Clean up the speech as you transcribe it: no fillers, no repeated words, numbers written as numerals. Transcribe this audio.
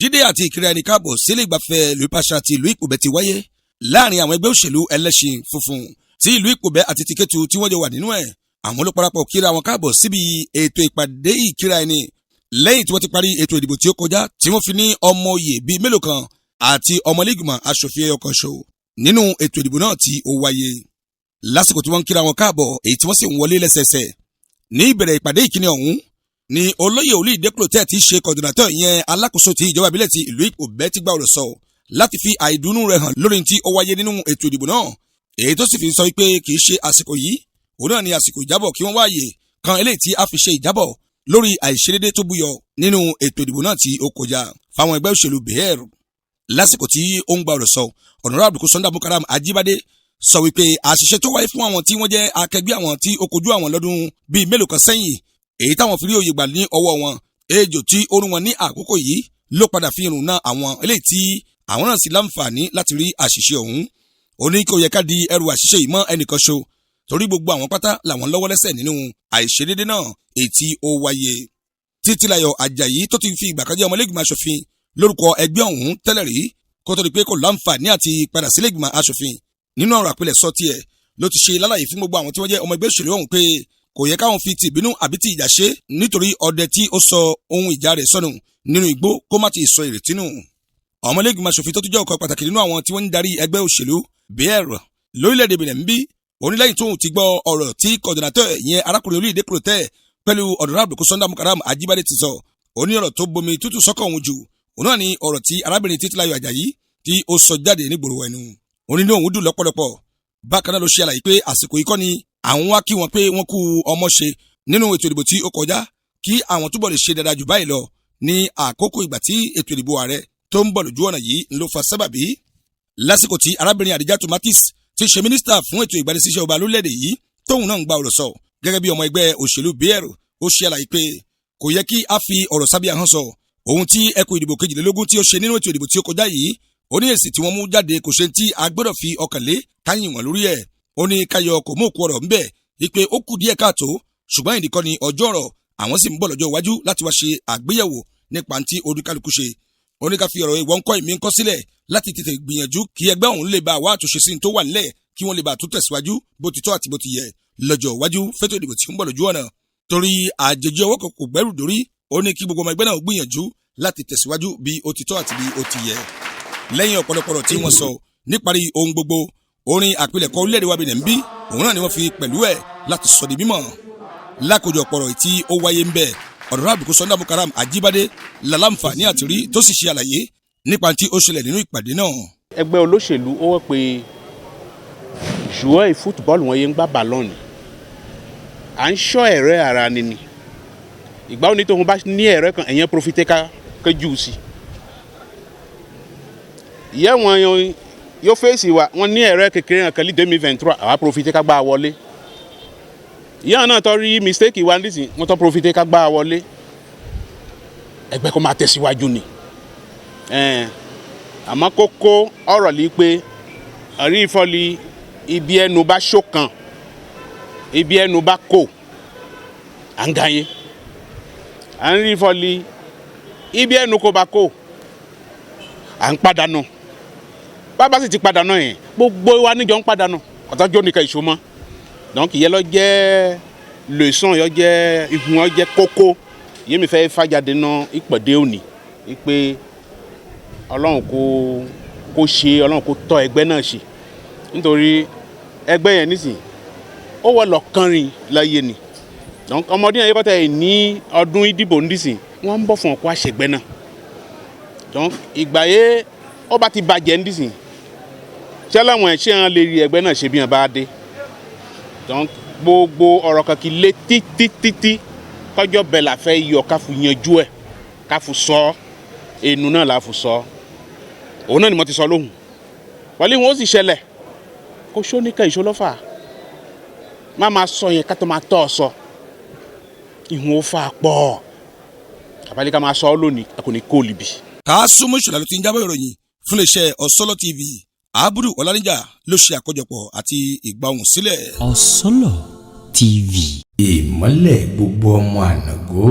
Dídé àti ìkíra ẹni káàbọ̀ sílé ìgbafẹ́ Lùpàṣà ti ìlú Ìpòbẹ́ ti wáyé láàrin àwọn ẹgbẹ́ òṣèlú Ẹlẹ́ṣin Funfun ti ìlú Ìpòbẹ́ àti ti Kétu tí wọ́n jọ wà nínú ẹ̀. Àwọn ló parapọ̀ kíra wọn káàbọ̀ síbi ètò ìpàdé ìkíra ẹni lẹ́yìn tí wọ́n ti parí ètò ìdìbò tí ó kọjá, tí wọ́n fi ní ọmọ oyè bíi mélòó kan àti ọmọlẹ́gbìmọ̀ aṣòfin ẹyọ kan ṣo nínú ètò ìdìbò náà tí ó wáyé. Lásìkò tí wọ́n ń kíra wọn káàbọ̀, èyí tí wọ́n sì ń wọlé lẹ́sẹẹsẹ ní ìbẹ̀rẹ̀ ìpàdé ìkíni ọ̀hún ni olóyè Olúyìdé Clotet ti ṣe coordinator, ìyẹn alákòóso ti ìjọba ìbílẹ̀ ti ìlú Ìpòbẹ́, ti gba ọ̀rọ̀ sọ láti fi àìdùnnú rẹ̀ hàn lórí tí ó wáyé nínú ètò ìdìbò náà, èyí tó sì fi sọ pé kì í ṣe àsìkò yìí òun náà ni àsìkò ìjábọ̀ kí wọ́n wáyè kan eléyìí tí a fi ṣe ìjábọ̀ lórí àìṣedédé tó búyọ nínú ètò ìdìbò náà tí ó kọjá fáwọn ẹgbẹ́ òṣèlú BR. Lásìkò tí ó ń gba ọ̀rọ̀ sọ, Honourable Sunday Mukaram Ajíbádé sọ wípé àṣìṣe tó wáyé fún àwọn tí wọ́n jẹ́ akẹgbẹ́ àwọn tí ó kojú àwọn lọ́dún bíi mélòó kan sẹ́yìn, èyí táwọn fi rí òye gbà ní ọwọ́ wọn, ejò tí ó rún wọn ní àkókò yìí ló padà fi irun náà àwọn eléyìí tí àwọn náà sì láǹfààní láti rí àṣìṣe ọ̀hún. Ó ní kò yẹ ká di ẹrù àṣìṣe yìí mọ́ ẹnìkan ṣo, torí gbogbo àwọn pátá làwọn lọ́wọ́ lẹ́sẹ̀ nínú àìṣedédé náà èyí tí ó wáyé. Títílayọ̀ Àjàyí, tó ti fi ìgbà kan jẹ́ ọmọlẹ́gbìmọ̀ aṣòfin lórúkọ ẹgbẹ́ ọ̀hún tẹ́lẹ̀ rí kó tó di pé kò láǹfààní àti padà sílẹ̀gbìmọ̀ aṣòfin, nínú ọ̀rọ̀ àpilẹ̀sọ tiẹ̀ ló ti ṣe lálàyé fún gbogbo àwọn tí wọ́n jẹ́ ọmọ ẹgbẹ́ òṣèlú ọ̀hún pé kò yẹ káwọn fi ti ìbínú àbí ti ìjà ṣe, nítorí ọdẹ tí ó sọ ohun ìjà rẹ̀ sọnù nínú igbó kó má ti sọ ìrètí nù. Ọmọlẹ́gbìmọ̀ aṣòfin tó tún jẹ́ ọ̀kan pàtàkì nínú àwọn tí wọ́n ń darí ẹgbẹ́ òṣèlú BR lórílẹ̀‐èdè Benin ń bí onílẹ̀yìn tóun ti gbọ́ ọ̀rọ̀ tí coordinator, ìyẹn arákùnrin Olúyìdé Clotet, pẹ̀lú Honourable Sunday Mukaram Ajíbádé ti sọ, ó ní ọ̀rọ̀ tó bomi tútù sọ́kàn òun jù òun náà ni ọ̀rọ̀ tí arábìnrin Títílayọ̀ Àjàyí tí ó sọ jáde nígboro ẹnu. Ó ní òun dùn lọ́pọ̀lọpọ̀. Bákan náà ló ṣe àlàyé pé àsìkò yìí kọ́ ni àwọn wá kí wọn pé wọ́n kú ọmọ ṣe nínú ètò ìdìbò tí ó kọjá, kí àwọn túbọ̀ lè ṣe dáadáa jù báyìí lọ ní àkókò ìgbà tí ètò ìdìbò ààrẹ tó ń bọ̀ lójú ọ̀nà yìí ló fa sábàbí. Lásìkò tí arábìnrin Àdìjátù Matis ti ṣe mínísítà fún ètò ìgbanisíṣẹ́ ọba lórílẹ̀‐èdè yìí, tóun náà ń gba ọ̀rọ̀ sọ gẹ́gẹ́ bí ọmọ ẹgbẹ́ òṣèlú BR, ó ṣe àlàyé pé kò yẹ kí a fi ọ̀rọ̀ sábẹ́ ahọ́n sọ ohun tí ẹkùn ìdìbò 22 tí ó ṣe nínú ètò ìdìbò tí ó kọjá yìí. Ó ní èsì tí wọ́n mú jáde kò ṣe tí a gbọ́dọ̀ fi ọkàn lé káyìn wọ́n lórí ẹ̀. Ó ní káyọ̀ kò mú òkú ọ̀rọ̀ ńbẹ̀ wípé ó kù díẹ̀ káàtó, ṣùgbọ́n ìdíkọ́ ni ọjọ́ ọ̀rọ̀, àwọn sì ń bọ̀ lọ́jọ́ iwájú láti wá ṣe àgbéyẹ̀wò nípa tí oníkálukú ṣe. Ó ní ká fi ọ̀rọ̀ ìwọ ńkọ́ ìmí ńkọ́ sílẹ̀ láti tètè gbìyànjú kí ẹgbẹ́ òun lè bá wá àtúnṣe sí tó wà nílẹ̀, kí wọ́n lè bá tún tẹ̀síwájú bó ti tọ́ àti bó ti yẹ lọ́jọ́ iwájú fétò ìdìbò tí ń bọ̀ lójú ọ̀nà, torí àjèjì ọwọ́ kan kò gbẹ́rù dórí. Ó ní kí gbogbo ọmọ ẹgbẹ́ náà gbìyànjú láti tẹ̀síwájú bí ó ti tọ́ àti bí ó ti yẹ. Lẹ́yìn ọ̀pọ̀lọpọ̀ ọ̀rọ̀ tí wọ́n sọ, níparí ohun gbogbo, orin àpilẹ̀kọ orílẹ̀-èdè wa Benin bí òun náà ni wọ́n fi pẹ̀lú ẹ̀ láti sọ di mímọ̀. Lákòjọpọ̀ ọ̀rọ̀ tí ó wáyé ń bẹ̀, ọ̀dọ́rọ̀ àbùkù Sunday Mukaram Ajíbádé lálàǹfààní àti rí tó sì ṣe àlàyé nípa tí ó ṣẹlẹ̀ nínú ìpàdé náà. Ẹgbẹ́ olóṣèlú ó wọ́ pé joueur football wọn yẹn ń gbá ballon ni, à ń ṣọ́ ẹ̀rẹ́ ara ni. Ni ìgbà wo ni tóun bá ní ẹ̀rẹ́ kan, ẹ̀yẹn profiter ká kéjú sí ìyẹ́ wọn yóò fèsì wa. Wọn ní ẹ̀rẹ́ kékeré kan ní 2023, àwa profiter ká gbá a wọlé. Ìyá náà tọ́ rí mistake wa nísìn, wọ́n tọ́ profiter ká gbá a wọlé. Ẹgbẹ́ kó máa tẹ̀síwájú ni. Àmọ́ kókó ọ̀rọ̀ lí pé àrí ìfọ́lì ibi ẹnu bá ṣọ̀kan, ibi ẹnu bá kò, à ń gànyé. À ń rí ìfọ́lì ibi ẹnu kò bá kò, à ń pàdánù. Bàbá sì ti pàdánù yẹn, gbogbo wa níjọ ń pàdánù, ọ̀tọ́jọ́ nìkan ìṣó mọ́. Donc ìyẹn lọ jẹ́ leçon, yọ jẹ́ ihun, yọ jẹ́ kókó yìí mi fẹ́ fàjáde náà ìpàdé òní, wípé Ọlọ́run kó ṣe, Ọlọ́run kó tọ́ ẹgbẹ́ náà ṣe, nítorí ẹgbẹ́ yẹn nísìn ó wọ lọ́kànrin láyé ni. Donc ọmọdé yẹn kọ́tà yìí ní ọdún ìdìbò nísìn, wọ́n ń bọ̀ fún ọkọ̀ àṣẹgbẹ́ náà. Donc ìgbà yẹn ó bá ti bàjẹ́ nísìn, ṣé láwọn ẹ̀ ṣé wọn lè rí ẹgbẹ́ náà ṣe bí wọn bá dé? Donc gbogbo ọ̀rọ̀ kan kì í lé títí títí kọjọ́ bẹ́ẹ̀ la fẹ́ yọ káfu yanjú ẹ̀, káfu sọ ẹnu náà la fu sọ. Òun náà ni mo ti sọ lóhùn wọlé wọn, ó sì ṣẹlẹ̀ kó sóníkà ìṣọlọ́fà má máa sọ yẹn ká tó máa tọ́ ọ sọ ìhun ó fà pọ̀ àbálẹ́ ká máa sọ ọ́ lónìí, a kò ní kó libi. Kásùmù Ìṣọ̀lá ló ti ń jábọ̀ ìròyìn fún iléeṣẹ́ Ọ̀sọ́lọ́ TV. Abudu Ọláníjà ló ṣe àkójọpọ̀ àti ìgbà ohùn sílẹ̀. Ọ̀sọ́lọ̀ TV. Ìmọ́lẹ̀ gbogbo ọmọ ànàgó.